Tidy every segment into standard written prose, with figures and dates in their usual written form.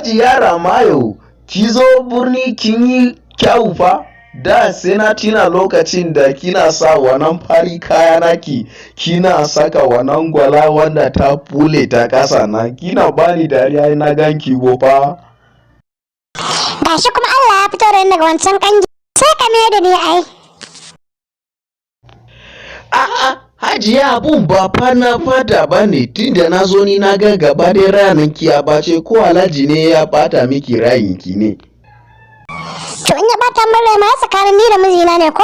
Hajiya Ramayo, ki zo birni kin yi kyau fa. Da sai na tuna lokacin da kina sa wannan fari kaya naki, kina saka wannan gwala wanda ta bule ta ƙasa na, kina bani dariya na ganki fa. Gashi kuma Allah ya fito da ni daga wancan kangi. Sai ka mai da ni ai. A'a, Hajiya, abun ba fa na fada ba ne, tunda na zo ni na ga gaba ɗaya ranar ki ya bace. Ko Alhaji ne ya bata miki rayinki ne? To, in ya bata min rai ma, tsakanin ni da mijina ne ko?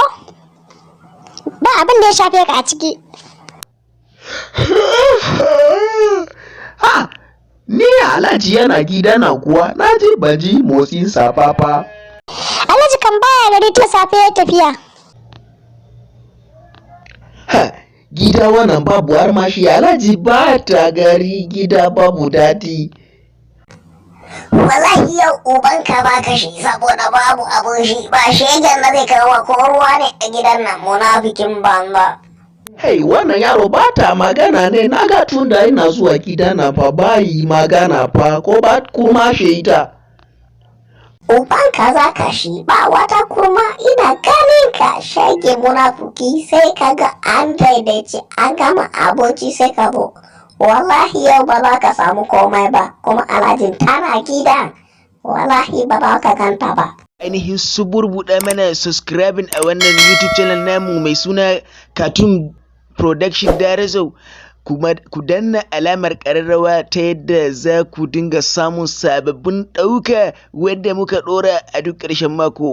Ba abin da ya shafe ka a ciki. Ha, ni Alhaji yana gida na kuwa? Na ji ban ji motsin sa fa fa. Alhaji kan baya gari, tun safe ya tafiya. Ha, gida wannan babu armashi, Alhaji ba ta gari, gida babu daɗi. Wallahi yau ubanka ba ka shi, saboda babu abun shi, ba shegen da zai kawo ko ruwa ne a gidan nan, munafikin banza. Hey, wannan yaro ba ta magana ne? Na ga tun da ina zuwa gida na fa ba yi magana fa, ko ba kuma shi ita. Ubanka za ka shi, ba wata kurma, ina ganin ka shege munafuki. Sai ka ga an daidaici an gama abinci sai ka zo. Wallahi yau ba za ka samu komai ba, kuma Alhajin tana gida, wallahi ba za ka ganta ba. Ainihin suburbuɗa mana subscribing a wannan YouTube channel namu mai suna Cartoon Production Darazo, kuma ku danna alamar ƙararrawa ta yadda za ku dinga samun sababbin ɗauka wadda muka ɗora a duk ƙarshen mako.